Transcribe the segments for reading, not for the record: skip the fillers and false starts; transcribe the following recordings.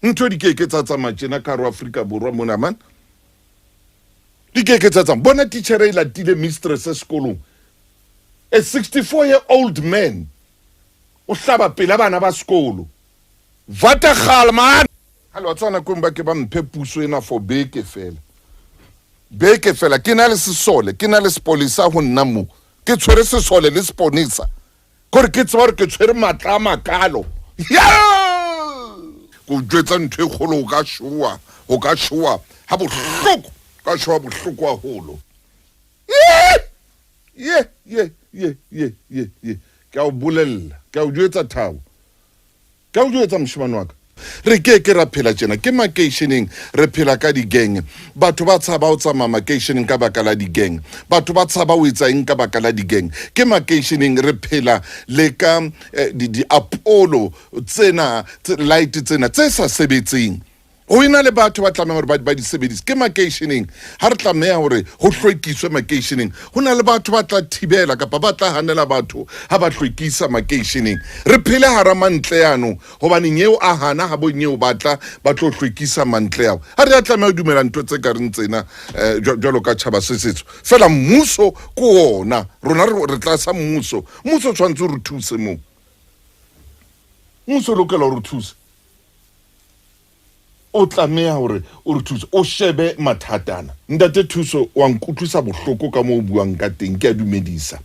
Ntho di keke tsa tsamaya tjena ka hare ho Afrika Borwa mona man. Di keke tsa tsamaya. Bona titjhere e latile mistress sekolong. A 64 year old man o hlaba pela bana ba sekolo. Vategal man. Hale wa tseba nakong ba ke ba mphe puso ena for beke fela. Beke fela ke na le sesole, ke na le sepolesa ho nna mo. Ke tshwere sesole le seponesa. Kore ke tseba gore ke tshwere matla a makalo. Ko jwetsa ntho e kgolo o ka shoa, o ka shoa ha bohloko, ka shoa bohloko haholo. Ye ye ye ye ye ye. Ke a o bolella, ke a o jwetsa Thabo. Ka o jwetsa moshemane wa ka. Re ke ke ra phela tjena ke makeisheneng re phela ka di-gang. Batho ba tshaba ho tsamaya makeisheneng ka baka la di-gang. Batho ba tshaba ho etsa eng ka baka la di-gang. Ke makeisheneng re phela le ka eh, di-apollo tsena light tsena tse sa sebetseng. Ho ena le batho ba tlamehang hore ba, ba di sebedise ke makeisheneng. Ha re tlameha hore ho hlwekiswe makeisheneng, ho na le batho ba tla thibela kapa ba tla hanela batho ha ba hlwekisa makeisheneng. Re phele hara mantle ano hobane nyeo a hana ha bo nyeo ba tla ba tlo hlwekisa mantle ao. Ha re a tlameha ho dumela ntho tse ka reng tsena eh, jwalo ka tjhaba se setsho. Fela mmuso ke ona, rona re tlasa mmuso. Mmuso o tshwanetse o re thuse moo. Mmuso o lokela ho re thusa. O tlameha hore o re thuse, o shebe mathatana. Ntate Thuso, wa nkutlwisa bohloko ka moo o buang ka teng, ke a dumedisa.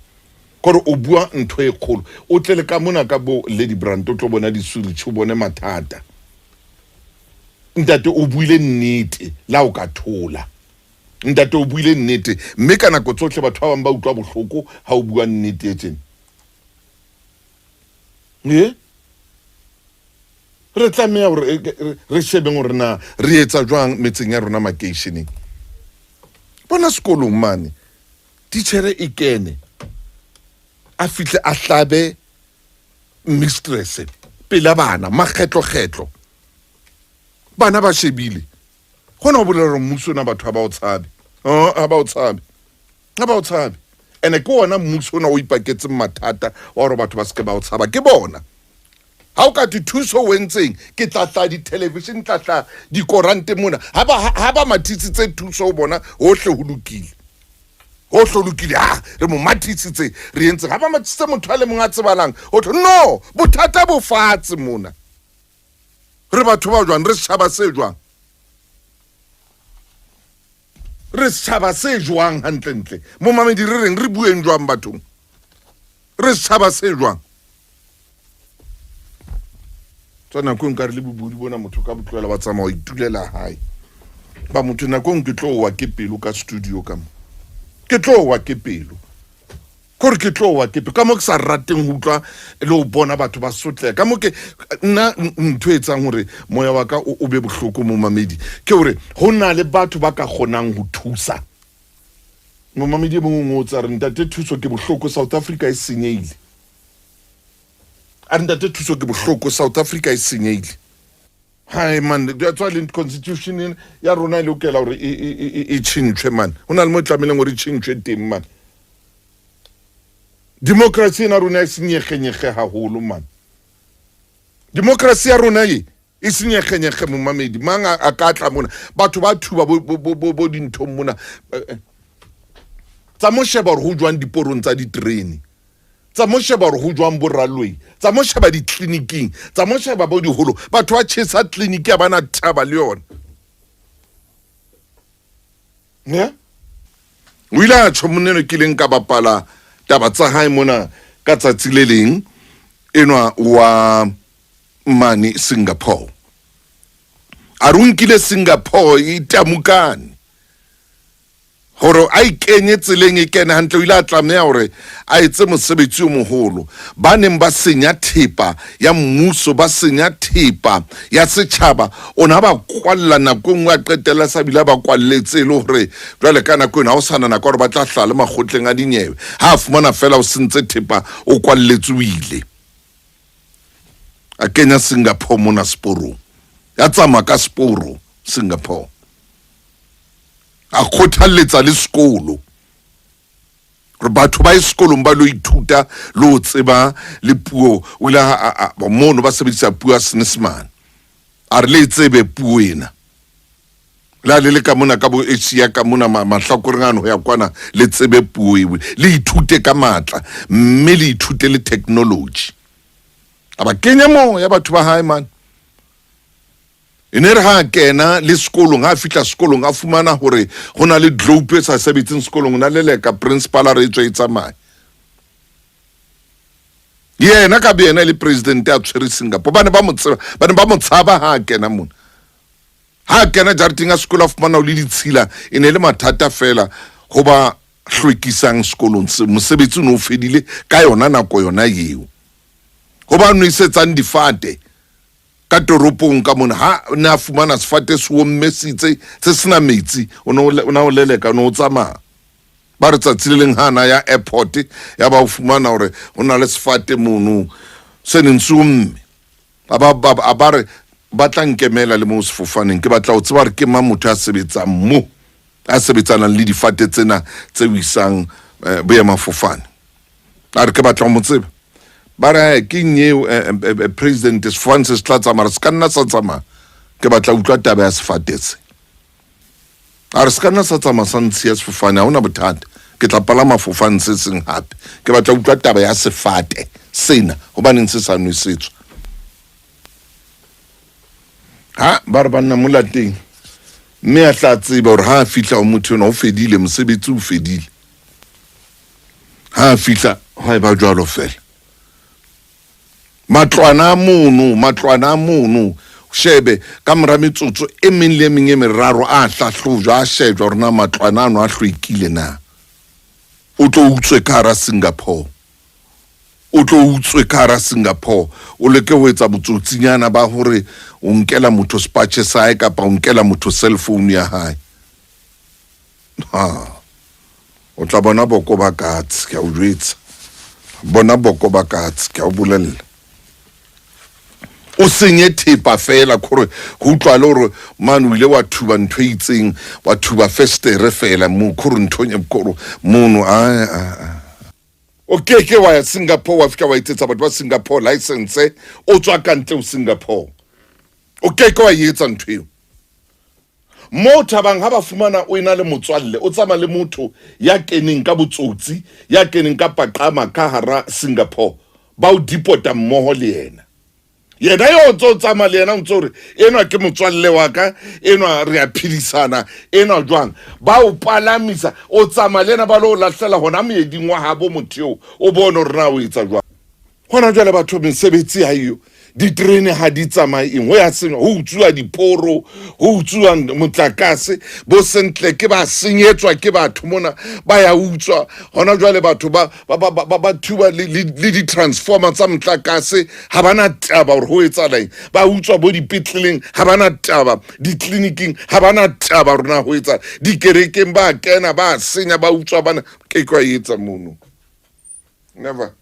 Kore o bua ntho e kgolo. O tle le ka mona ka bo Lady Brand o tlo bona disuritšhi, o bone mathata. Ntate o buile nnete la o ka thola. Ntate o buile nnete mme ka nako tsohle batho ba bang ba utlwa bohloko ha o bua nnete e tjena. E? Re tlameha hore re shebeng hore na re etsa jwang metseng ya rona makeisheneng. Bona sekolong mane, titjhere e kene a fihle a hlabe mistress pela bana makgetlo-kgetlo. Bana ba shebile. Hona ho bolela hore mmuso ona batho ha ba o tshabe. Ha ba o tshabe. Ha ba o tshabe. Ene ke ona mmuso ona o ipaketseng mathata wa hore batho ba seke ba o tshaba. Ke bona. Ha o ka thwe thuso o entseng, ke tla hlaha di-television, tla hlaha dikorante mona. Ha ba, ha ba mathisitse thuso ho bona, hohle ho lokile. Hohle ho lokile. Ha, re mo mathisitse, re entseng. Ha ba mathisitse motho a le mong a tsebalang, ho thwe, no, bothata bo fatshe mona. Re batho ba jwang? Re setjhaba se jwang? Re setjhaba se jwang hantlentle? Momamedi re reng, re bueng jwang bathong? Re setjhaba se jwang? Tswa nako e nkare le bobodi bona motho ka botlohela wa tsamaya wa itulela hae. Ba motho nako e ke tlo wa ke pelo ka studio ka mo. Ke tlo wa ke pelo. Kore ke tlo wa ke pelo. Ka mo ke sa rateng ho utlwa le ho bona batho ba sotleha. Ka mo ke nna ntho e etsang hore moya wa ka o be bohloko momamedi ke hore ho na le batho ba ka kgonang ho thusa. Momamedi e mong o ngotse a re ntate Thuso ke bohloko South Africa e senyehile. A re ntate Thuso ke bohloko South Africa e senyehile. Hai man, that's why le constitution ya rona e lokela hore e tjhentjhwe man. Ho na le mo e tlamehileng hore e tjhentjhwe teng man. Democracy ena rona e senyegenyege haholo man. Democracy ya rona e e senyegenyege momamedi. Mang a ka tla mona? Batho ba thuba bo dinthong mona. Tsa mo sheba hore ho jwang diporong tsa diterene. Tsa mo sheba hore ho jwang bo ralway. Tsa mo sheba ditleliniking. Tsa mo sheba bo diholo. Batho ba tjhesa tleliniki ha ba na taba le yona. Ne? O ile a tjho monna enwa kileng ka bapala taba tsa hae mona ka tsatsi le leng enwa wa mane Singapore. A re o nkile Singapore e tamukane. Hore a ikenye tseleng e kene hantle, o ile a tlameha hore a etse mosebetsi o moholo. Ba neng ba senya thepa ya mmuso, ba senya thepa ya setjhaba, o ne a ba kwalla nako e nngwe, a qetella sa bile a ba kwalletse e le hore jwale ka nako eno ha o sana nako hore ba tla hlaha le makgotleng a dinyewe. Ha a fumana feela o sentse thepa, o kwalletse o ile. A kenya Singapore mona seporong. Ya tsamaya ka seporo Singapore. A kgothalletsa le sekolo gore batho ba ye sekolong ba lo ithuta le ho tseba le puo. O ile mono ba sebedisa puo ya Senyesemane. A re le e tsebe puo ena. Le ha le le ka mona ka bo Asia ka mona mahlakoreng ano ho ya kwana, le tsebe puo eo, le ithute ka matla, mme le ithute le technology. A ba kenya moya batho ba hae mane. E ne re ha a kena le sekolong, ha a fihla sekolong a fumana hore ho na le globe e sa sebetseng sekolong, o na leleka principal a re e tswe e tsamaye. Yena ka boyena e le president a tshwere Singapore, ba ne ba mo tseba, ba ne ba mo tshaba ha a kena mona. Ha a kena jareteng ya sekolo a fumana ho le ditshila, e ne e le mathata fela ho ba hlwekisang sekolong seo. Mosebetsi o ne o fedile ka yona nako yona eo. Ho ba nwesetsang difate ka toropong ka mona, ha ne a fumana sefate se ommesitse se sena metsi, o ne o na o leleka, o ne o tsamaya. Ba re tsatsi le leng ha na ya airport, ya ba o fumana hore ho na le sefate mono se neng se omme. A ba, ba, a ba re ba tla nkemela le moo sefofaneng, ke batla ho tseba hore ke mang motho ya sebetsang mo, a sebetsanang le difate tsena tse o isang eh, boemafofane. A re ke batla ho mo tseba. Ba re, eh, ke eng eo, eh, eh, eh, president, sefofane se se tla tsamaya, re se ka nna sa tsamaya. Ke batla ho utlwa taba ya sefate se. A re se ka nna sa tsamaya sa ntshiya sefofane, ha hona bothata, ke tla palama fofane se seng hape. Ke batla ho utlwa taba ya sefate sena, hobaneng se sa nwesetswa. Ha ba re banna mo lateng, mme a tla tseba hore ha a fihla ho motho enwa o fedile, mosebetsi o fedile. Ha a fihla ha e ba jwalo fela. Matlwana a mono, matlwana a mono, shebe ka mora metsotso e meng le e meng e meraro a hlahlojwa, a shejwa hore na matlwana ano a hlwekile na. O tlo utswe ka hara Singapore. O tlo utswe ka hara Singapore. O leke ho etsa botsotsinyana ba hore o nkela motho sepatjhe sa hae kapa o nkela motho cell phone ya hae. Ha. O tla bona boko ba katse, ke a o jwetsa. Bona boko ba katse, ke a o bolella. O senye thepa fela, kore ho utlwale hore mane o ile wa thuba ntho e itseng, wa thuba festere fela moo, kore ntho kore mono, a, a, a. O ke ke wa ya Singapore wa fihla wa etsetsa batho ba Singapore license, o tswa ka ntle ho Singapore. O ke ke wa e etsa ntho eo. Moo Thabang ha ba fumana o ena le motswalle, o tsamaya le motho ya keneng ka botsotsi, ya keneng ka paqama ka hara Singapore, ba o depota mmoho le yena. Yena yo o ntse o tsamaya le yena, o ntse o re enwa ke motswalle wa ka, enwa re a phedisana, enwa jwang. Ba o palamisa, o tsamaya le yena, ba lo o lahlela hona moeding wa habo motho eo, o bone hore na o etsa jwang. Hona jwale batho mesebetsi ha eyo, diterene ha di tsamaye, eng ho ya senywa, ho utsuwa diporo, ho utsuwa motlakase, bo sentle ke ba senyetswa ke batho mona, ba ya utswa. Hona jwale batho ba, ba, ba, ba, ba thuba le, le, le di-transformer tsa motlakase, ha ba na taba hore ho etsahala eng. Ba utswa bo dipetleleng, ha ba na taba, ditleliniking, ha ba na taba hore na ho etsahala. Dikerekeng ba kena, ba senya, ba utswa, bana ke kwa e etsa mono. Never.